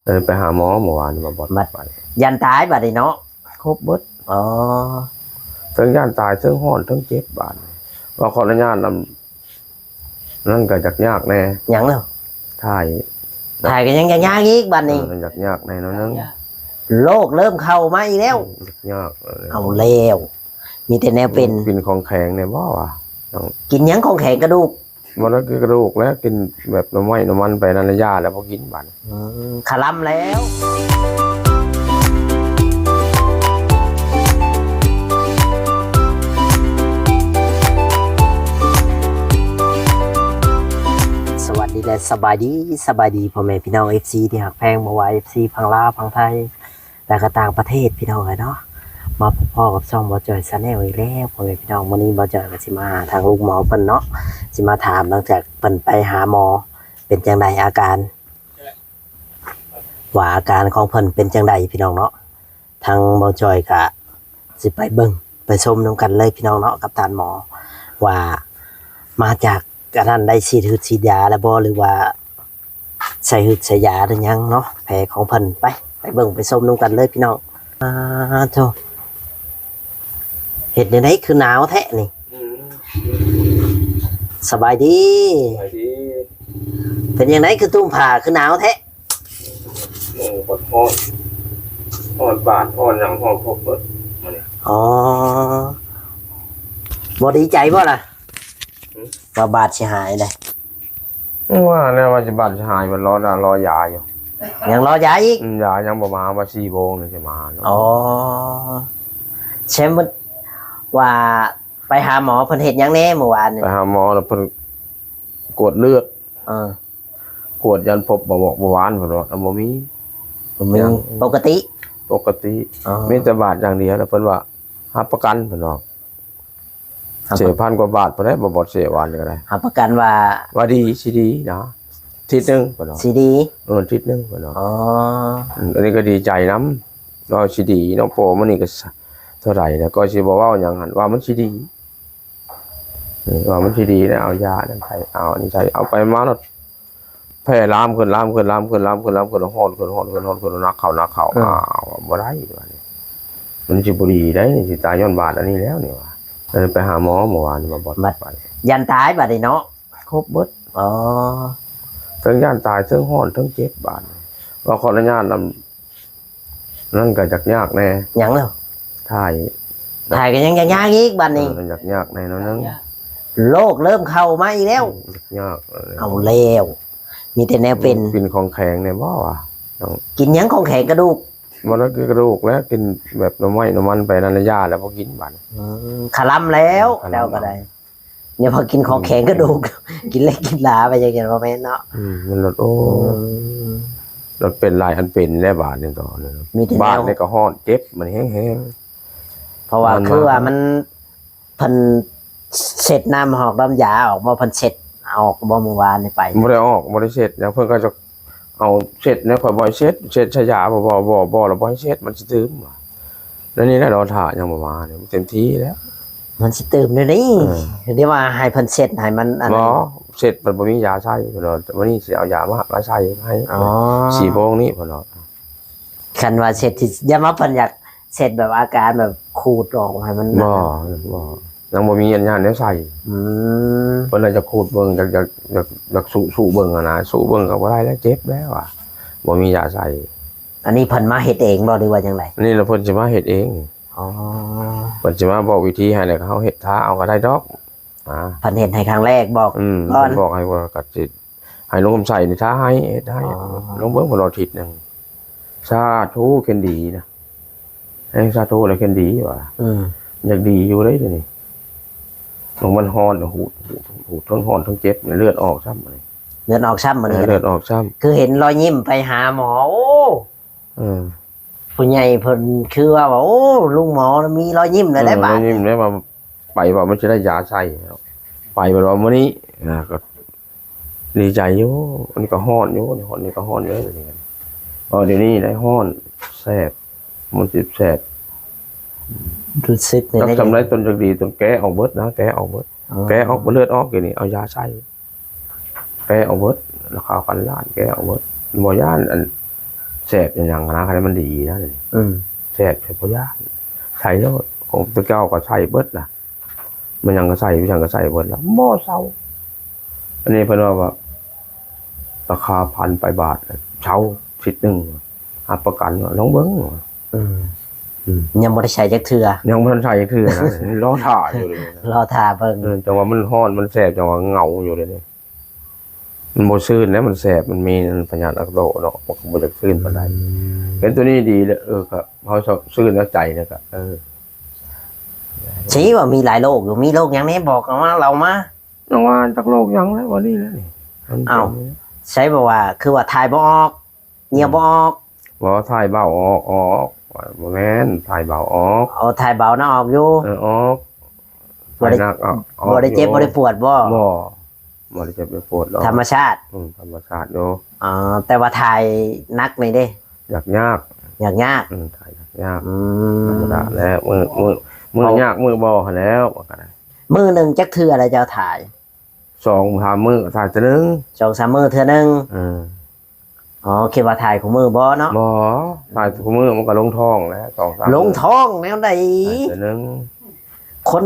ເອີ ໄປຫາໝໍເມື່ອວານນີ້ ມາບອດ ບັດ ໄປ ຢ້ານຕາຍບັດນີ້ເນາະ. ຄົບເບິດ ອໍ ເທິງຢ້ານຕາຍ ເທິງຮ້ອນ ເທິງເຈັບບາດນີ້. ວ່າຂໍອະນຸຍາດນຳ ນັ້ນກໍຢາກຍາກແດ່. ຫຍັງແລ້ວ? ຖ່າຍ ຖ່າຍກໍຍັງຢາກຍາກອີກບັດນີ້. ເອີ ຢາກຍາກແດ່ໜ້ອຍໜຶ່ງ. ໂລກເລີ່ມເຂົ້າມາອີກແລ້ວ. ອືມ ຢາກຍາກ ເອົາແລ້ວ ມີແຕ່ແນວເປັນ. ກິນຂອງແຂງແດ່ບໍ່ວະ? ກິນຫຍັງຂອງແຂງ? ກະດູກ. ບໍ່ໄດ້ກິນກະດູກແລ້ວ ກິນແບບໜໍ່ໄມ້ໜໍ່ມັນໄປນັ້ນລະ ຢາແລ້ວບໍ່ກິນບາດນີ້. ອືມ ຄະລຳແລ້ວ. ສະຫວັດດີ ແລະ ສະບາຍດີ ສະບາຍດີພໍ່ແມ່ພີ່ນ້ອງ ເອັຟຊີ ທີ່ຮັກແພງ ບໍ່ວ່າ ເອັຟຊີ ຝັ່ງລາວ ຝັ່ງໄທ ແລະກໍຕ່າງປະເທດ ພີ່ນ້ອງເອີຍເນາະ. ມາພົບພໍ້ກັບຊ່ອງບ່າວຈ່ອຍ Channel ອີກແລ້ວ ພໍ່ແມ່ພີ່ນ້ອງ. ມື້ນີ້ບ່າວຈ່ອຍກໍຊິມາຫາທາງລຸງໝໍເພິ່ນເນາະ ຊິມາຖາມ ຫຼັງຈາກເພິ່ນໄປຫາໝໍ ເປັນຈັ່ງໃດອາການ ວ່າອາການຂອງເພິ່ນເປັນຈັ່ງໃດ ພີ່ນ້ອງເນາະ. ທາງບ່າວຈ່ອຍກໍຊິໄປເບິ່ງໄປຊົມນຳກັນເລີຍ ພີ່ນ້ອງເນາະ ກັບທ່ານໝໍ ວ່າມາຈາກອັນນັ້ນ ໄດ້ສີດຫືດສີດຢາແລ້ວບໍ່ ຫຼືວ່າ ໃສ່ຫືດໃສ່ຢາຫຼືຍັງເນາະ ແຜຂອງເພິ່ນ. ໄປ ໄປເບິ່ງໄປຊົມນຳກັນເລີຍພີ່ນ້ອງ. ອາໂທ້ ເຮັດແນວໃດຄືໜາວແທ້ນີ້? ອືມ ສະບາຍດີ. ສະບາຍດີ. ເປັນຈັ່ງໃດຄືຕຸ້ມຜ້າຄືໜາວແທ້? ໂອ້ ຮ້ອນ ຮ້ອນບາດ ຮ້ອນຫຍັງ ຮ້ອນຄົບເບິດມື້ນີ້. ອໍ ບໍ່ດີໃຈບໍ່ລະ? ຫືມ? ວ່າບາດຊິຫາຍໄດ. ວ່າແລ້ວວ່າຊິບາດຊິຫາຍ ມັນລໍນະ ລໍຢາຢູ່. ຍັງລໍຢາອີກ? ອືມ ຢາຍັງບໍ່ມາ ວ່າສີ່ໂມງນີ້ຊິມາເນາະ. ອໍ ແຊມວ່າໄປຫາໝໍ ເພິ່ນເຮັດຫຍັງແດ່ມື້ວານນີ້? ໄປຫາໝໍແລ້ວເພິ່ນກວດເລືອດ. ເອີ ກວດ ຢ້ານພົບເບົາຫວານ ເພິ່ນວ່າບໍ່ມີ. ບໍ່ມີ ຍັງ ປົກກະຕິ? ປົກກະຕິ. ອໍ ມີແຕ່ບາດຢ່າງດຽວ ແລ້ວເພິ່ນວ່າຮັບປະກັນ ເພິ່ນວ່າ. ເສຍພັນກວ່າບາດພຸ້ນແຫຼະ ບໍ່ ບໍ່ເສຍວານນີ້ກໍໄດ້. ຮັບປະກັນວ່າ ວ່າດີ ຊິດີນະ ທິດໜຶ່ງເພິ່ນວ່າ. ຊິດີ? ເອີ ທິດໜຶ່ງເພິ່ນວ່າ. ອໍ ອືມ ອັນນີ້ກໍດີໃຈນຳ ວ່າຊິດີເນາະ. ພໍມື້ນີ້ກໍເທົ່າໃດແລ້ວ ກໍຊິບໍ່ເວົ້າຫຍັງຫັ້ນ ວ່າມັນຊິດີ ເອີ ວ່າມັນຊິດີແລ້ວ ເອົາຢານັ້ນໃສ່ ເອົາອັນນີ້ໃສ່ ເອົາໄປມາເນາະ. ແຜ່ລາມຂຶ້ນ ລາມຂຶ້ນ ລາມຂຶ້ນ ລາມຂຶ້ນ ລາມຂຶ້ນ ຮ້ອນຂຶ້ນ ຮ້ອນຂຶ້ນ ຮ້ອນຂຶ້ນ ໜັກເຂົ້າ ໜັກເຂົ້າ. ເອີ ອ້າວ ບໍ່ໄດ້ບາດນີ້ ມັນຊິບໍ່ດີໄດ໋ນີ້ ຊິຕາຍຍ້ອນບາດອັນນີ້ແລ້ວນີ້ວ່າ. ເອີ ໄປຫາໝໍເມື່ອວານນີ້ ມາບອດ ບັດ ໄປ ຢ້ານຕາຍບັດນີ້ເນາະ. ຄົບເບິດ. ອໍ ເທິງຢ້ານຕາຍ ເທິງຮ້ອນ ເທິງເຈັບບາດນີ້. ວ່າຂໍອະນຸຍາດນຳ ນັ້ນກໍຢາກຍາກແດ່. ຫຍັງແລ້ວ? ຖ່າຍ ຖ່າຍກໍຍັງຢາກຍາກອີກບັດນີ້. ເອີ ຢາກຍາກແດ່ໜ້ອຍໜຶ່ງ. ໂລກເລີ່ມເຂົ້າມາອີກແລ້ວ. ອືມ ຢາກຍາກ ເອົາແລ້ວ ມີແຕ່ແນວເປັນ. ກິນຂອງແຂງແດ່ບໍ່ວະ? ກິນຫຍັງຂອງແຂງ? ກະດູກ. ບໍ່ໄດ້ກິນກະດູກແລ້ວ ກິນແບບໜໍ່ໄມ້ໜໍ່ມັນໄປນັ້ນລະ ຢາແລ້ວບໍ່ກິນບາດນີ້. ອືມ ຄະລຳແລ້ວ. ເອີ ຄະລຳ ເຈົ້າກໍໄດ້. ຢ່າວ່າກິນຂອງແຂງກະດູກ ອືມ ກິນເຫຼັກກິນຫຼາໄປ ຈັ່ງຊັ້ນບໍ່ແມ່ນເນາະ. ອືມ ມັນລົດ ໂອ້ ອືມ ລົດເປັນຫຼາຍອັນເປັນແລ້ວບາດນີ້. ຕອນນີ້ບາດນີ້ກໍຮ້ອນເຈັບ ມັນແຮງໆ. ເພາະວ່າ ມັນ ຄືວ່າມັນ ເພິ່ນເຊັດນ້ຳຫອກນ້ຳຢາອອກບໍ່? ເພິ່ນເຊັດອອກບໍ່ມື້ວານນີ້ໄປ? ບໍ່ໄດ້ອອກ ບໍ່ໄດ້ເຊັດຫຍັງ. ເພິ່ນກໍຈະ ເອົາເຊັດແນວ ຂ້ອຍບໍ່ໃຫ້ເຊັດ ເຊັດໃສ່ຢາ ບໍ່ ບໍ່ ບໍ່ ບໍ່ ລະບໍ່ໃຫ້ເຊັດ ມັນຊິຕື່ມວ່າ. ແນວນີ້ແຫຼະ ລໍຖ້າຍັງບໍ່ມານີ້ ມັນເຕັມທີ່ແລ້ວ ມັນຊິຕື່ມແນວນີ້. ເອີ ດຽວວ່າໃຫ້ເພິ່ນເຊັດໃຫ້ມັນອັນ ບໍ່ ເຊັດມັນບໍ່ມີຢາໃສ່ ເພິ່ນວ່າ ມື້ນີ້ຊິເອົາຢາມາ ມາໃສ່ໃຫ້. ອໍ ສີ່ໂມງນີ້ ເພິ່ນວ່າ. ຄັນວ່າເຊັດທີ່ ຢ່າມາເພິ່ນຢາກເຊັດແບບອາການແບບຂູດອອກໃຫ້ມັນ ບໍ່ ບໍ່ ຍັງບໍ່ມີອັນຍາແນວໃສ່. ອືມ ເພິ່ນອາດຈະຂູດເບິ່ງ ຢາກ ຢາກ ຢາກ ຢາກສູ ສູເບິ່ງຫັ້ນນະ ສູເບິ່ງກໍບໍ່ໄດ້ແລ້ວ ເຈັບແລ້ວວ່າ ບໍ່ມີຢາໃສ່. ອັນນີ້ເພິ່ນມາເຮັດເອງບໍ່ ຫຼືວ່າຈັ່ງໃດ? ນີ້ລະເພິ່ນຊິມາເຮັດເອງ. ອໍ ເພິ່ນຊິມາບອກວິທີໃຫ້ ແລ້ວກໍເຮົາເຮັດ ຖ້າເອົາກໍໄດ້ດອກ. ອ່າ ເພິ່ນເຮັດໃຫ້ຄັ້ງແລກ ບອກ ອືມ ກ່ອນ ເພິ່ນບອກໃຫ້ວ່າ ກໍຊິ ໃຫ້ລຸງຄຳໄຊນີ້ຖ້າໃຫ້ເຮັດໃຫ້. ອໍ ລອງເບິ່ງ ເພິ່ນວ່າທິດໜຶ່ງ. ສາທຸ ເຂັນດີນະ ແຮງສາທຸແລ້ວເຂັນດີວ່າ. ອືມ ຢາກດີຢູ່ເດ້ດຽວນີ້ ມັນຮ້ອນ ຫູດ ຫູດ ຫູດ ທັງຮ້ອນທັງເຈັບ ເລືອດອອກຊ້ຳ. ເລືອດອອກຊ້ຳ ເລືອດອອກຊ້ຳ. ຄືເຫັນລອຍຍິ້ມໄປຫາໝໍ ໂອ້ ເອີ ຜູ້ໃຫຍ່ເພິ່ນຄືວ່າ ໂອ້ ລຸງໝໍມີລອຍຍິ້ມແລ້ວ ເອີ ບາດ ລອຍຍິ້ມແລ້ວວ່າ ໄປວ່າມັນຊິໄດ້ຢາໃສ່ ໄປວ່າມື້ນີ້ ອ່າ ກໍດີໃຈຢູ່. ອັນນີ້ກໍຮ້ອນຢູ່ ນີ້ຮ້ອນ ນີ້ກໍຮ້ອນເດ້. ເອີ ດຽວນີ້ໄດ້ຮ້ອນ ແສບ ມັນຊິແສບ ຮູ້ສຶກ ຈັກສ່ຳໃດ ຕົນຈັກດີ ຕົນແກະອອກເບິດນະ ແກະອອກເບິດ. ອໍ ແກະອອກເບິດ ເລືອດອອກ ດຽວນີ້ເອົາຢາໃສ່ ແກະອອກເບິດ ລະຄາພັນລ້ານ ແກະອອກເບິດ. ບໍ່ຢ້ານອັນ ແຊບຫຍັງຫັ້ນນະ ຄັນມັນດີນະ ອືມ ແຊບໃສ່ບໍ່ຢ້ານ ໃສ່ໂລດ ຂອງແຕ່ເກົ່າກໍໃສ່ເບິດລະ ມັນຫຍັງກໍໃສ່ ມັນຫຍັງກໍໃສ່ເບິດລະ ບໍ່ເຊົາ. ອັນນີ້ເພິ່ນວ່າ ວ່າລາຄາພັນປາຍບາດ ເຊົາທິດໜຶ່ງ ຮັບປະກັນ ລອງເບິ່ງ. ອືມ ອືມ ຍັງບໍ່ໄດ້ໃຊ້ຈັກເທື່ອ ຍັງບໍ່ທັນໃຊ້ຈັກເທື່ອນະ ລໍຖ້າຢູ່ເດ ລໍຖ້າເບິ່ງ. ເອີ ຈັ່ງວ່າມັນຮ້ອນ ມັນແສບ ຈັ່ງວ່າເຫງົາຢູ່ເດນີ້. ມັນບໍ່ຊື່ນແຫຼະ ມັນແສບ ມັນມີພະຍາດລາກໂຕເນາະ ມັນກໍບໍ່ຢາກຊື່ນປານໃດ. ອືມ ເຫັນໂຕນີ້ດີແລ້ວ ເອີ ກໍເຮົາຊື່ນໃນໃຈແລ້ວກໍ ເອີ ຊິວ່າມີຫຼາຍໂລກຢູ່ ມີໂລກຫຍັງແດ່ ບອກເອົາມາ ເລົ່າມາ. ຍັງວ່າຈັກໂລກຫຍັງແຫຼະ ວ່ານີ້ແຫຼະນີ້. ອ້າວ ໃສບອກວ່າ ຄືວ່າຖ່າຍບໍ່ອອກ ຍ່ຽວບໍ່ອອກ. ບໍ່ ຖ່າຍເບົາອອກ ອອກ ບໍ່ແມ່ນ ຖ່າຍເບົາອອກ. ໂອ້ ຖ່າຍເບົານະອອກຢູ່. ເອີ ອອກ. ບໍ່ໄດ້ ບໍ່ໄດ້ເຈັບ ບໍ່ໄດ້ປວດບໍ່? ບໍ່ ບໍ່ໄດ້ເຈັບໄດ້ປວດດອກ ທຳມະຊາດ. ອືມ ທຳມະຊາດຢູ່. ອໍ ແຕ່ວ່າຖ່າຍໜັກນີ້ເດ້ ຢາກຍາກ ຢາກຍາກ. ອືມ ຖ່າຍຢາກຍາກ. ອືມ ທຳມະດາແຫຼະ ມື້ ມື້ ມື້ຍາກມື້ບໍ່ຫັ້ນແຫຼ້ວ. ມື້ໜຶ່ງຈັກເທື່ອລະເຈົ້າຖ່າຍ? ສອງສາມມື້ຖ່າຍເທື່ອໜຶ່ງ ສອງສາມມື້ເທື່ອໜຶ່ງ. ເອີ ອໍ ຄິດວ່າຖ່າຍຄູ່ມື້ບໍ່ເນາະ? ບໍ່ ຖ່າຍຄູ່ມື້ມັນກໍລົງທ້ອງແຫຼະ ສອງສາມ ລົງທ້ອງແນວໃດ? ຖ່າຍເທື່ອໜຶ່ງ ຄົນ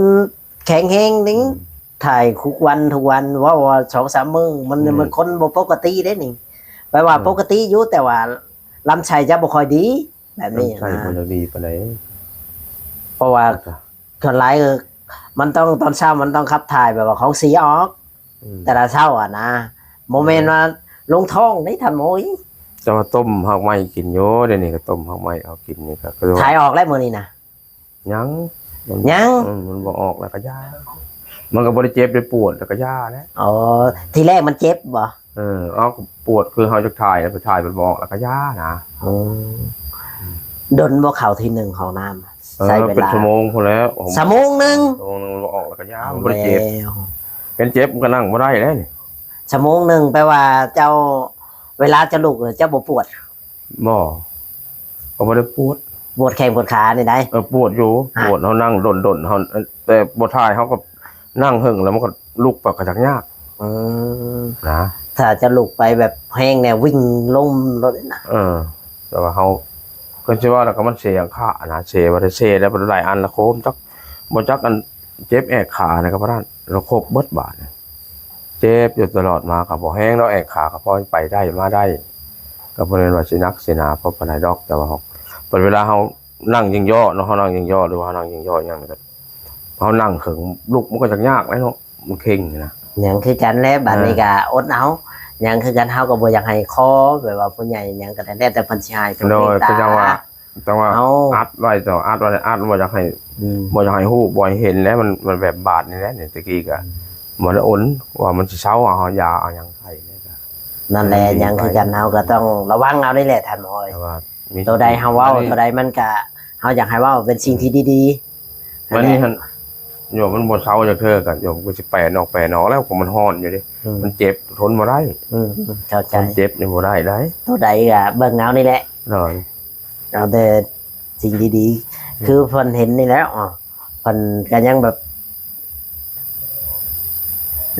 ແຂງແຮງນີ້ ອືມ ຖ່າຍທຸກວັນ ທຸກວັນ ເວົ້າວ່າສອງສາມມື້ ມັນ ອືມ ມັນຄົນບໍ່ປົກກະຕິເດ້ນີ້. ແປວ່າ ອືມ ປົກກະຕິຢູ່ ແຕ່ວ່າລຳໄສ້ຈະບໍ່ຄ່ອຍດີ ແບບນີ້ນະ ລຳໄສ້ບໍ່ຄ່ອຍດີປານໃດ. ເພາະວ່າ ສ່ວນຫຼາຍ ເອີ ມັນຕ້ອງ ຕອນເຊົ້າມັນຕ້ອງຂັບຖ່າຍແບບວ່າຂອງເສຍອອກ ອືມ ແຕ່ລະເຊົ້າຫັ້ນນະ ບໍ່ແມ່ນວ່າ ອືມ ລົງທ້ອງເດ້ທ່ານໝໍເອີຍ. ແຕ່ວ່າຕົ້ມຮາກໄມ້ກິນຢູ່ ດຽວນີ້ກໍຕົ້ມຮາກໄມ້ເອົາກິນນີ້ກໍຄືວ່າ ຖ່າຍອອກແລ້ວມື້ນີ້ນະ? ຍັງ ຍັງ ອືມ ມັນບໍ່ອອກແລ້ວກໍຢ່າ ມັນກໍບໍ່ໄດ້ເຈັບໄດ້ປວດແລ້ວກໍຢ່າແຫຼະ. ອໍ ທີແລກມັນເຈັບບໍ່? ເອີ ເອົາ ປວດຄືເຮົາຈະຖ່າຍ ໄປຖ່າຍມັນບໍ່ອອກແລ້ວກໍຢ່ານະ. ອືມ ດົນບໍ່ເຂົ້າທີໜຶ່ງຫ້ອງນ້ຳ? ເອີ ໃຊ້ເວລາ ເປັນຊົ່ວໂມງພຸ້ນແຫຼ້ວ ຊົ່ວໂມງໜຶ່ງ ຊົ່ວໂມງໜຶ່ງບໍ່ອອກແລ້ວກໍຢ່າ ເອົາ ມັນບໍ່ໄດ້ເຈັບແລ້ວ. ເປັນເຈັບມັນກໍນັ່ງບໍ່ໄດ້ແລ້ວນີ້. ຊົ່ວໂມງໜຶ່ງ ແປວ່າເຈົ້າ ເວລາເຈົ້າລຸກເຈົ້າບໍ່ປວດ? ບໍ່ ກໍບໍ່ໄດ້ປວດ ປວດແຂ້ງປວດຂານີ້ໃດ. ເອີ ປວດຢູ່ ຮະ ປວດ ເຮົານັ່ງດົນໆ ເຮົາ ແຕ່ບໍ່ຖ່າຍ ເຮົາກໍນັ່ງເຫິງ ແລ້ວມັນກໍລຸກໄປກໍຈັກຍາກ. ອືມ ນະ ຖ້າຈະລຸກໄປແບບແຮງແນວ ວິ່ງລົ້ມໂລດນະ. ເອີ ແຕ່ວ່າເຮົາ ກໍຊິວ່າແລ້ວກໍມັນເສຍຂານະ ເສ ວ່າໄດ້ເສແລ້ວ ຫຼາຍອັນລະໂຄມ ຈັກ ບໍ່ຈັກອັນ ເຈັບແອກຂານະ ກໍປານນັ້ນ ລະຄົບເບິດບາດນີ້. ເຈັບຢູ່ຕະຫຼອດມາ ກໍບໍ່ແຮງດອກ ແອກຂາກໍພໍໄປໄດ້ມາໄດ້ ກໍບໍ່ແມ່ນວ່າຊິໜັກຊິໜາພໍປານໃດດອກ. ແຕ່ວ່າເຮົາ ບັດເວລາເຮົານັ່ງຍິງຍໍ້ເນາະ ເຮົານັ່ງຍິງຍໍ້ ຫຼືວ່າເຮົານັ່ງຍິງຍໍ້ຫຍັງນີ້ ເຮົານັ່ງເຄິ່ງ ລຸກມັນກໍຍາກໆແຫຼະເນາະ ມັນເຄັ່ງນະ. ຫຍັງຄືກັນແຫຼະ ບາດນີ້ ອ່າ ກໍອົດເອົາ ຫຍັງຄືກັນ. ເຮົາກໍບໍ່ຢາກໃຫ້ຂໍ ແບບວ່າຜູ້ໃຫຍ່ຫຍັງກໍແລ້ວ ແຕ່ເພິ່ນຊິໃຫ້ ໂດຍ ເພິ່ນເມດຕາ ກໍຈັ່ງວ່າ ແຕ່ວ່າເຮົາອັດໄວ້ ແຕ່ວ່າອັດໄວ້ ອັດບໍ່ຢາກໃຫ້ ອືມ ບໍ່ຢາກໃຫ້ຮູ້ ບໍ່ໃຫ້ເຫັນແຫຼະ. ມັນ ມັນແບບບາດນີ້ແຫຼະນີ້ ຕະກີ້ກໍ ອືມ ບໍ່ໄດ້ອົນວ່າມັນຊິເຊົາ ເອົາຢາເອົາຫຍັງໃສ່ແລ້ວກໍ ນັ້ນແຫຼະ ມັນດີ ຫຍັງຄືກັນ ໄປ ເຮົາກໍຕ້ອງລະວັງເອົານີ້ແຫຼະທ່ານໝໍເອີຍ. ແຕ່ວ່າມີ ໂຕໃດເຮົາເວົ້າ ໂຕໃດມັນກະ ເຮົາຢາກໃຫ້ເວົ້າເປັນສິ່ງທີ່ດີໆ. ບັດນີ້ຫັ້ນ ໂຍມມັນບໍ່ເຊົາຈັກເທື່ອ ກໍໂຍມກໍຊິແປນອອກ ແປນອອກແລ້ວ ກໍມັນຮ້ອນຢູ່ເດ້ ອືມ ມັນເຈັບ ທົນບໍ່ໄດ້ ອືມ ເຂົ້າໃຈ ຄົນເຈັບນີ້ບໍ່ໄດ້ໃດ໋. ໂຕໃດກໍເບິ່ງເອົານີ້ແຫຼະ ໂດຍ ເອົາແຕ່ສິ່ງດີໆ ອືມ ຄືເພິ່ນເຫັນນີ້ແຫຼະ ເພິ່ນກໍຍັງແບບ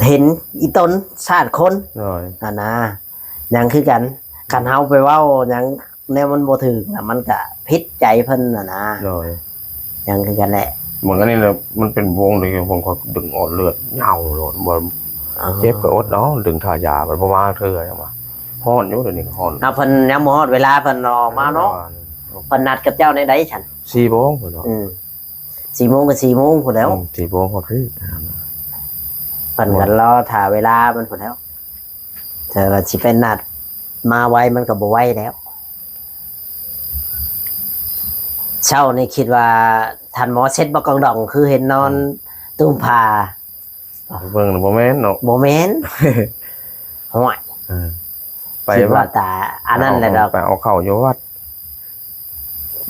ເຫັນອີ່ຕົນຊາດຄົນ ໂດຍ ຫັ້ນນະ ຫຍັງຄືກັນ ຄັນເຮົາໄປເວົ້າຫຍັງ ແນວມັນບໍ່ຖືກນະ ມັນກະຜິດໃຈເພິ່ນຫັ້ນນະ ໂດຍ ຫຍັງຄືກັນແຫຼະ. ບາງອັນນີ້ນະ ມັນເປັນວົງເລີຍ ເພິ່ນກໍດຶງເອົາເລືອດເຫຍົໂລດ ບໍ່ ອໍ ເຈັບກໍອົດເອົາ ດຶງທາຢາ ມັນບໍ່ມາເທື່ອ ຈັ່ງວ່າ ຮ້ອນຢູ່ ດຽວນີ້ກໍຮ້ອນ. ເອົາ ເພິ່ນຍັງບໍ່ຮອດເວລາເພິ່ນອອກມາເນາະ ເພິ່ນນັດກັບເຈົ້າໃນໃດຊັ້ນ? ສີ່ໂມງພຸ້ນເນາະ ອືມ ສີ່ໂມງກໍສີ່ໂມງພຸ້ນແລ້ວ ອືມ ສີ່ໂມງຮອດພີ້ ເພິ່ນກໍລໍຖ້າເວລາມັນພຸ້ນແລ້ວ. ແຕ່ວ່າຊິໄປນັດມາໄວມັນກໍບໍ່ໄວແລ້ວ. ເຊົ້ານີ້ຄິດວ່າທ່ານໝໍເຊັດບໍ່ກອງດອງ ຄືເຫັນນອນ ອືມ ຕຸ້ມຜ້າ ເບິ່ງແລ້ວບໍ່ແມ່ນເນາະ ບໍ່ແມ່ນ ຫ້ວຍ ເອີ ໄປ ຄິດວ່າ ວັດ ຕາອັນນັ້ນແຫຼະດອກ ໄປເອົາເຂົ້າຢູ່ວັດ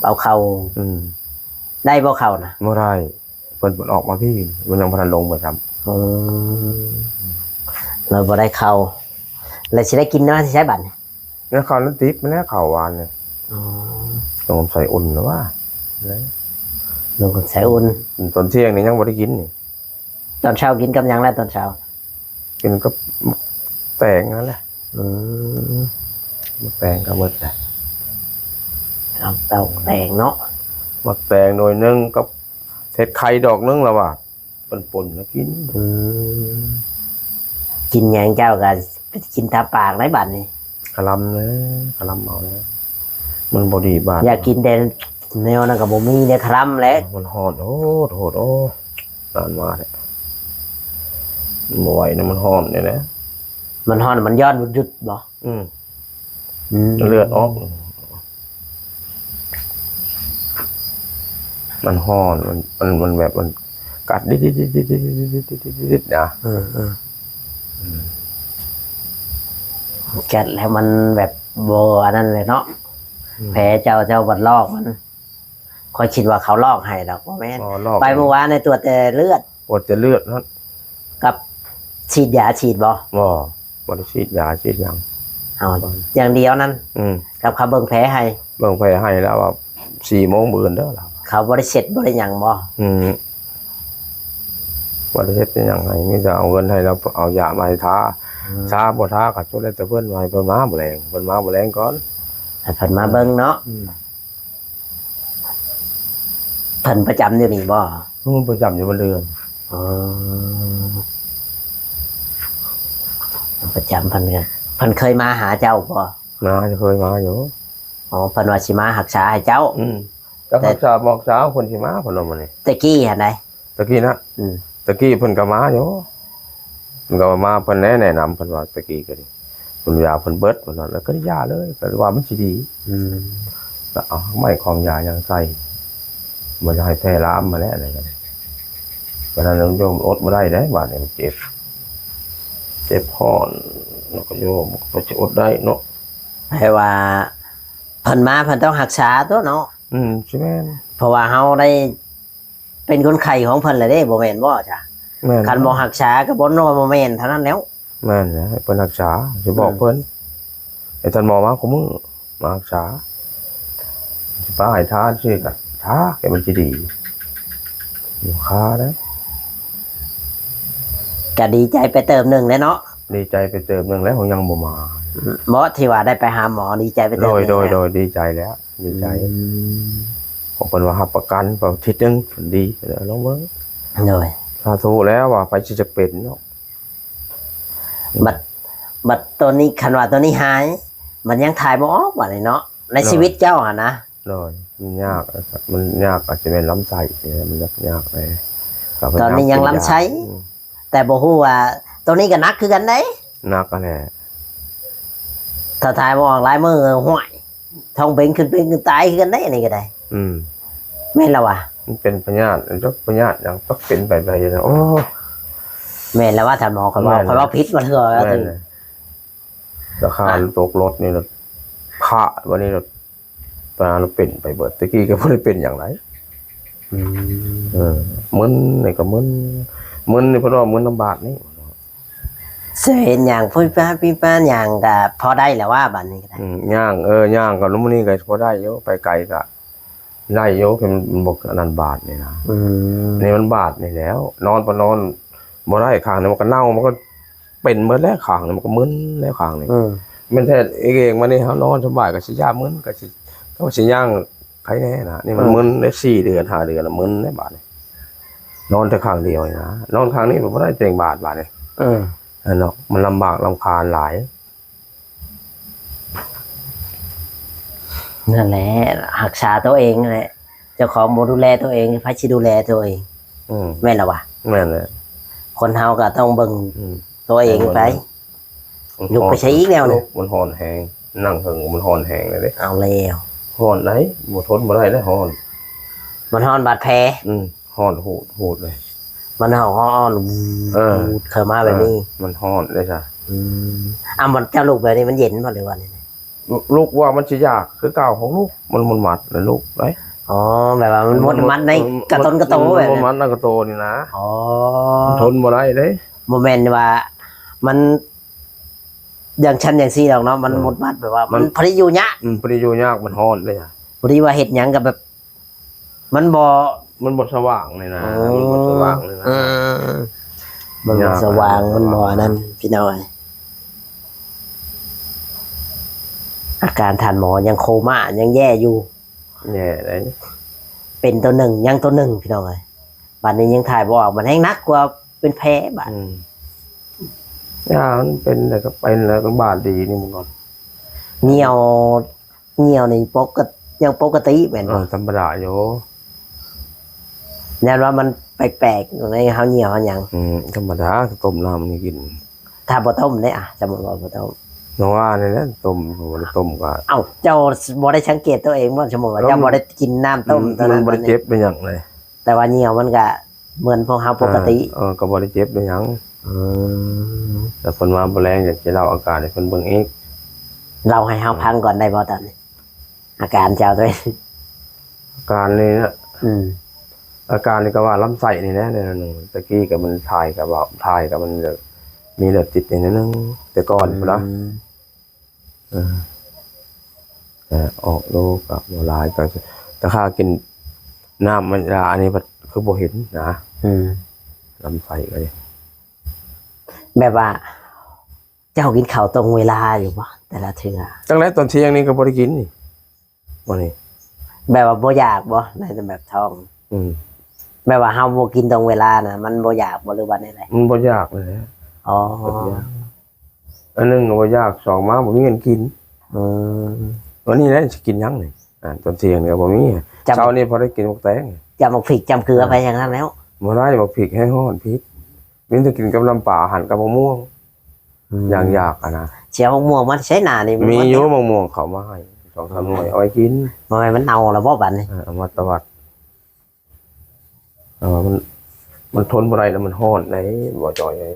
ເອົາເຂົ້າ ອືມ ໄດ້ບໍ່ເຂົ້ານະ? ບໍ່ໄດ້ ເພິ່ນ ເພິ່ນອອກມາພີ້ ມັນຍັງບໍ່ທັນລົງໄປຊ້ຳ. ອືມ ເລີຍບໍ່ໄດ້ເຂົ້າ ແລ້ວຊິໄດ້ກິນມາແຕ່ໃສບັດນີ້? ແລ້ວເຂົ້ານັ້ນຕິບແລ້ວ ເຂົ້າຫວານນີ້ ອໍ ຕ້ອງໃສ່ອຸ່ນນະວ່າ ຕ້ອງໃສ່ອຸ່ນ ອືມ ຕອນທ່ຽງນີ້ຍັງບໍ່ໄດ້ກິນນີ້. ຕອນເຊົ້າກິນກັບຫຍັງລະຕອນເຊົ້າ? ກິນກັບໝາກແຕງນັ້ນແຫຼະ ອືມ ໝາກແຕງກໍໝົດແຫຼະ ຕ້ອງແຕງເນາະ ໝາກແຕງໜ່ວຍໜຶ່ງກັບເຫັດໄຂ່ດອກໜຶ່ງລະວ່າ ປົນໆ ແລ້ວກິນ. ອືມ ກິນຫຍັງເຈົ້າກະກິນຕາມປາກໄດ໋ບາດນີ້. ຄະລຳແຫຼະ ຄະລຳເອົາແຫຼະ ມັນບໍ່ດີບາດ. ຢາກກິນແຕ່ແນວນັ້ນກໍບໍ່ມີເດ້ ຄະລຳແຫຼະ. ມັນຮ້ອນໂພດໂພດ ໂອ້ ນານມາແລ້ວ ບໍ່ໄຫວນະ ມັນຮ້ອນນີ້ແຫຼະ. ມັນຮ້ອນ ມັນຍ້ອນຢຸດບໍ່? ອືມ ອືມ ເລືອດອອກ. ມັນຮ້ອນ ມັນ ມັນ ມັນແບບມັນກັດດິດໆໆໆໆໆນະ. ເອີໆ ອືມ ກັດແລ້ວມັນແບບບໍ່ອັນນັ້ນເລີຍເນາະ. ອືມ ແຜເຈົ້າ ເຈົ້າບັດລອກມັນ ຂ້ອຍຄິດວ່າເຂົາລອກໃຫ້ດອກ. ບໍ່ແມ່ນ ອໍ ລອກ ໄປມື້ວານນີ້ຕວດແຕ່ເລືອດ ກວດແຕ່ເລືອດນັ້ນ ກັບສີດຢາ ສີດບໍ່? ບໍ່ ບໍ່ໄດ້ສີດຢາສີດຫຍັງ. ເອົາ ບໍ່ ຢ່າງດຽວນັ້ນ. ອືມ ກັບເຂົາເບິ່ງແຜໃຫ້ ເບິ່ງແຜໃຫ້ລາວວ່າ ສີ່ໂມງມື້ອື່ນເດີລາວ. ເຂົາບໍ່ໄດ້ເຊັດບໍ່ໄດ້ຫຍັງບໍ່? ອືມ ບໍ່ໄດ້ເຮັດຫຍັງໃຫ້ ມີແຕ່ເອົາເງິນໃຫ້ລາວ ເອົາຢາມາໃຫ້ທາ. ອືມ ທາບໍ່ທາກໍສຸດແລ້ວແຕ່ເພິ່ນ ວ່າໃຫ້ເພິ່ນມາມື້ແລງ ເພິ່ນມາມື້ແລງກ່ອນ ໃຫ້ເພິ່ນມາເບິ່ງເນາະ. ອືມ ເພິ່ນປະຈຳຢູ່ນີ້ບໍ່? ເພິ່ນປະຈຳຢູ່ບ້ານເຮືອນ. ອໍ ປະຈຳເພິ່ນກະ ເພິ່ນເຄີຍມາຫາເຈົ້າບໍ່? ມາ ເຄີຍມາຢູ່. ອໍ ເພິ່ນວ່າຊິມາຮັກສາໃຫ້ເຈົ້າ. ອືມ ຈະຮັກສາບໍ່ຮັກສາ ເພິ່ນຊິມາ ເພິ່ນວ່າມື້ນີ້. ແຕ່ກີ້ຫັ້ນໃດ? ຕະກີ້ນະ. ອືມ ຕະກີ້ເພິ່ນກໍມາຢູ່ ເພິ່ນກໍມາ ເພິ່ນແນະນຳ ເພິ່ນວ່າຕະກີ້ກໍດີ ເພິ່ນຢາເພິ່ນເບິດ ເພິ່ນວ່າ ແລ້ວກໍຢາເລີຍ ກໍວ່າມັນຊິດີ. ອືມ ກໍເອົາໄມ້ຂອງຢາຫຍັງໃສ່ ບໍ່ຢາກໃຫ້ແຜ່ລາມມາແລ້ວ. ບັດນັ້ນໂຍມອົດບໍ່ໄດ້ເດ້ ບາດນີ້ມັນເຈັບ ເຈັບຮ້ອນ ແລ້ວກໍໂຍມກໍຊິອົດໄດ້ເນາະ. ແປວ່າເພິ່ນມາເພິ່ນຕ້ອງຮັກສາຕົວະເນາະ. ອືມ ຊິແມ່ນ ເພາະວ່າເຮົາໄດ້ ເປັນຄົນໄຂ້ຂອງເພິ່ນແຫຼະເດ້ ບໍ່ແມ່ນບໍ່ຈະ? ແມ່ນ ຄັນບໍ່ຮັກສາກໍບໍ່ນອນ ບໍ່ແມ່ນເທົ່ານັ້ນແລ້ວ. ແມ່ນແຫຼະ ໃຫ້ເພິ່ນຮັກສາ ຊິບອກເພິ່ນ ອືມ ໃຫ້ທ່ານໝໍມາຄູ່ມື້ ມາຮັກສາ ຊິປາໃຫ້ທາຊື່ກະທາ ແກມັນຊິດີ ບໍ່ຄາເດ້. ກະດີໃຈໄປເຕີບໜຶ່ງແຫຼະເນາະ. ດີໃຈໄປເຕີບໜຶ່ງແລ້ວ ຍັງບໍ່ມາ. ບໍ່ ທີ່ວ່າໄດ້ໄປຫາໝໍ ດີໃຈໄປເຕີບໜຶ່ງແລ້ວ. ໂດຍ ໂດຍ ໂດຍ ດີໃຈແລ້ວ ດີໃຈ. ອືມ ຂອງເພິ່ນວ່າຮັບປະກັນໄປອາທິດໜຶ່ງ ດີ ລອງເບິ່ງ. ໂດຍ ສາທຸແລ້ວວ່າໃຜຊິຈະເປັນເນາະ. ບັດ ບັດໂຕນີ້ ຄັນວ່າໂຕນີ້ຫາຍ ມັນຍັງຖ່າຍບໍ່ອອກບາດນີ້ເນາະ ໃນ ໂດຍ ຊີວິດເຈົ້າຫັ້ນນະ. ໂດຍ ມັນຍາກ ມັນຍາກ ອາດຈະແມ່ນລຳໄສ້ ມັນຍາກ ຍາກແດ່. ຕອນນີ້ຍັງລຳໄສ້ ອືມ ແຕ່ບໍ່ຮູ້ວ່າ ໂຕນີ້ກໍໜັກຄືກັນເດ້. ໜັກຫັ້ນແຫຼະ ຖ້າຖ່າຍບໍ່ອອກຫຼາຍມື້ ຫ້ວຍ ທ້ອງເບັງຂຶ້ນເປັນຕາຍຄືກັນເດ້ ອັນນີ້ກໍໄດ້. ອືມ ແມ່ນລະວະ ມັນເປັນພະຍາດ ຈັກພະຍາດຫຍັງ ຈັກເປັນໄປໄປຢູ່ນະ. ໂອ້ ແມ່ນລະວະ ທ່ານໝໍ ຂ້ອຍເວົ້າ ແມ່ນ ຂ້ອຍເວົ້າຜິດບໍ່ເທື່ອ. ແມ່ນ ລາຄາ ອ່ະ ຕົກລົດນີ້ລະ ພະ ບັດນີ້ລະ ປາລະເປັນໄປເບິດ ແຕ່ກີ້ກໍບໍ່ໄດ້ເປັນຫຍັງໃດ. ອືມ ເອີ ມຶນນີ້ກໍມຶນ ມຶນນີ້ເພິ່ນວ່າມຶນນຳບາດນີ້. ເສຍຫຍັງ ປຸ້ຍປ້າ ປີ້ປ້າຫຍັງກໍພໍໄດ້ແລ້ວວ່າ ບາດນີ້ກໍໄດ້. ອືມ ຍ່າງ ເອີ ຍ່າງກໍມື້ນີ້ກໍພໍໄດ້ຢູ່ ໄປໄກກໍໄດ້ຢູ່ ຄືມັນບໍ່ອັນນັ້ນບາດນີ້ນະ. ອືມ ນີ້ມັນບາດນີ້ແລ້ວ ນອນກໍນອນບໍ່ໄດ້ ຂ້າງນີ້ມັນກໍເນົ່າ ມັນກໍ ເປັນເບິດແລ້ວ ຂ້າງນີ້ມັນກໍມຶນແລ້ວ ຂ້າງນີ້. ອືມ ແມ່ນແທ້ເອງມານີ້ ເຮົານອນສະບາຍກໍຊິຢ້ານມຶນ ກໍຊິ ກໍຊິຍ່າງໄຄແດ່ນະ. ນີ້ມັນ ອືມ ມຶນໄດ້ສີ່ເດືອນຫ້າເດືອນລະ ມຶນແລ້ວບາດນີ້ ນອນແຕ່ຂ້າງດຽວນີ້ນະ ນອນຂ້າງນີ້ບໍ່ໄດ້ແຕ່ງບາດ ບາດນີ້. ເອີ ຫັ້ນເນາະ ມັນລຳບາກລຳຄານຫຼາຍ. ນັ້ນແຫຼະ ຮັກສາຕົວເອງຫັ້ນແຫຼະ ເຈົ້າຂອງບໍ່ດູແລຕົວເອງ ໃຜຊິດູແລຕົວເອງ? ອືມ ແມ່ນລະວະ? ແມ່ນແຫຼະ ຄົນເຮົາກໍຕ້ອງເບິ່ງ ອືມ ຕົວເອງໄປ. ແມ່ນແຫຼະ ລຸກໄປໃສອີກແລ້ວນີ້? ມັນຮ້ອນແຮງ ນັ່ງເຖິງມັນຮ້ອນແຮງເລີຍເດ້. ເອົາແລ້ວ ຮ້ອນໃດ໋ ບໍ່ທົນບໍ່ໄດ້ເດ້ ຮ້ອນ ມັນຮ້ອນບາດແຜ. ອືມ ຮ້ອນໂຫດໆເລີຍ ມັນຮ້ອນ ເອີ ເຂົ້າມາແບບນີ້ ເອີ ມັນຮ້ອນເດ້ຊະ. ອືມ ອາ ມັນ ເຈົ້າລຸກແບບນີ້ມັນເຢັນບໍ່ ຫຼືວ່າແນວໃດ? ລຸກ ລຸກວ່າມັນຊິຢາກຄືເກົ່າ ຂອງລຸກ ມັນ ມັນມັດແລ້ວລຸກໄດ໋. ອໍ ແບບວ່າມັນມົດມັດໃນ ມັນ ກະຕົນກະໂຕ ມັນ ແບບນັ້ນ ມັນມັດໃນກະໂຕນີ້ນະ. ອໍ ມັນທົນບໍ່ໄດ້ເດ້. ບໍ່ແມ່ນວ່າມັນຢ່າງຊັ້ນຢ່າງຊີ້ດອກເນາະ ມັນ ເອີ ມົດມັດແບບວ່າມັນ ມັນພໍດີຢູ່ຍາກ. ອືມ ພໍດີຢູ່ຍາກ ມັນຮ້ອນເດ້. ພໍດີວ່າເຮັດຫຍັງກໍແບບ ມັນບໍ່ ມັນບໍ່ສະຫວ່າງນີ້ນະ. ອໍ ມັນບໍ່ສະຫວ່າງນີ້ນະ. ອືມ ມັນບໍ່ສະຫວ່າງ ມັນບໍ່ອັນນັ້ນ ພີ່ນ້ອງເອີຍ. ອາການທ່ານໝໍຍັງໂຄມ່າ ຍັງແຍ່ຢູ່. ແຍ່ໄດ໋. ເປັນໂຕໜຶ່ງ ຍັງໂຕໜຶ່ງ ພີ່ນ້ອງເອີຍ. ບາດນີ້ຍັງຖ່າຍບໍ່ອອກ ມັນແຮງໜັກກວ່າເປັນແຜບາດ. ອືມ ຢ່າ ມັນເປັນແລ້ວກໍເປັນແລ້ວກໍບາດດີນີ້ມັນກ່ອນ. ຍ່ຽວ ຍ່ຽວນີ້ປົກກະ ຍັງປົກກະຕິແມ່ນບໍ່? ເອີ ທຳມະດາຢູ່. ແມ່ນວ່າມັນແປກໆ ໃນເຮົາຍ່ຽວເຮົາຫຍັງ. ອືມ ທຳມະດາ ຕົ້ມນ້ຳນີ້ກິນ. ຖ້າບໍ່ຕົ້ມເດ້ ອະ ສົມມຸດວ່າບໍ່ຕົ້ມ. ນ້ອງວ່ານີ້ແຫຼະ ຕົ້ມ ບໍ່ໄດ້ຕົ້ມກໍ ເອົ້າ ເຈົ້າບໍ່ໄດ້ສັງເກດຕົວເອງບໍ່? ສົມມຸດວ່າເຈົ້າບໍ່ໄດ້ກິນນ້ຳຕົ້ມ ມັນບໍ່ໄດ້ເຈັບເປັນຫຍັງເລີຍ ແຕ່ວ່າຍ່ຽວມັນກະເໝືອນພວກເຮົາປົກກະຕິ. ເອີ ກໍບໍ່ໄດ້ເຈັບເປັນຫຍັງ. ອືມ ແຕ່ເພິ່ນວ່າບໍ່ແລງຢາກກິນເຫຼົ້າ ອາການໃຫ້ເພິ່ນເບິ່ງອີກ. ເລົ່າໃຫ້ເຮົາຟັງກ່ອນໄດ້ບໍ່ຕອນນີ້? ອາການເຈົ້າໂຕເອງ ອາການນີ້ນະ. ອືມ ອາການນີ້ກໍວ່າລຳໄສ້ນີ້ແຫຼະ ແນວໜຶ່ງ. ຕະກີ້ກໍມັນຖ່າຍກໍວ່າ ຖ່າຍກໍມັນມີເລືອດຕິດແນວໜຶ່ງ ແຕ່ກ່ອນພຸ້ນນະ. ເອີ ແຕ່ອອກໂລກກໍບໍ່ຫຼາຍ ກໍ ແຕ່ຂ້າກິນນ້ຳມັນລະ ອັນນີ້ພັດຄືບໍ່ເຫັນນະ. ອືມ ລຳໄສ້ກໍ ແບບວ່າ ເຈົ້າກິນເຂົ້າຕົງເວລາຢູ່ບໍ່ແຕ່ລະເທື່ອ? ຕັ້ງແຕ່ຕອນທ່ຽງນີ້ກໍບໍ່ໄດ້ກິນນີ້ ມື້ນີ້. ແບບວ່າບໍ່ຢາກບໍ່ ໃນແບບທ້ອງ? ອືມ ແບບວ່າເຮົາບໍ່ກິນຕົງເວລານະ ມັນບໍ່ຢາກບໍ່ ຫຼືວ່າແນວໃດ? ມັນບໍ່ຢາກເລີຍ. ອໍ ອັນໜຶ່ງກໍບໍ່ຢາກ ສອງມາບໍ່ມີເງິນກິນ. ອືມ ວັນນີ້ແຫຼະຊິກິນຫຍັງນີ້? ອາ ຕອນທ່ຽງນີ້ກໍບໍ່ມີ. ເຊົ້ານີ້ພໍໄດ້ກິນໝາກແຕງ ຈຳໝາກພິກ ຈຳເກືອໄປຢ່າງນັ້ນແລ້ວ. ບໍ່ໄດ້ ໝາກພິກແຮງຮ້ອນພິກ. ມີແຕ່ກິນກັບນ້ຳປາ ອາຫານກັບໝາກມ່ວງ. ອືມ ຢ່າງຢາກຫັ້ນນະ. ຊິເອົາໝາກມ່ວງມາໃສໜ້ານີ້? ມີຢູ່ ໝາກມ່ວງເຂົາມາໃຫ້ສອງສາມໜ່ວຍ ເອົາໄວ້ກິນ. ບໍ່ແມ່ນມັນເນົ່າແລ້ວບໍ່ບາດນີ້? ເອີ ເອົາມາຕະວັດ. ເອີ ມັນ ມັນທົນບໍ່ໄດ້ແລ້ວ ມັນຮ້ອນເດ້ ບໍ່ຈ່ອຍເອີຍ.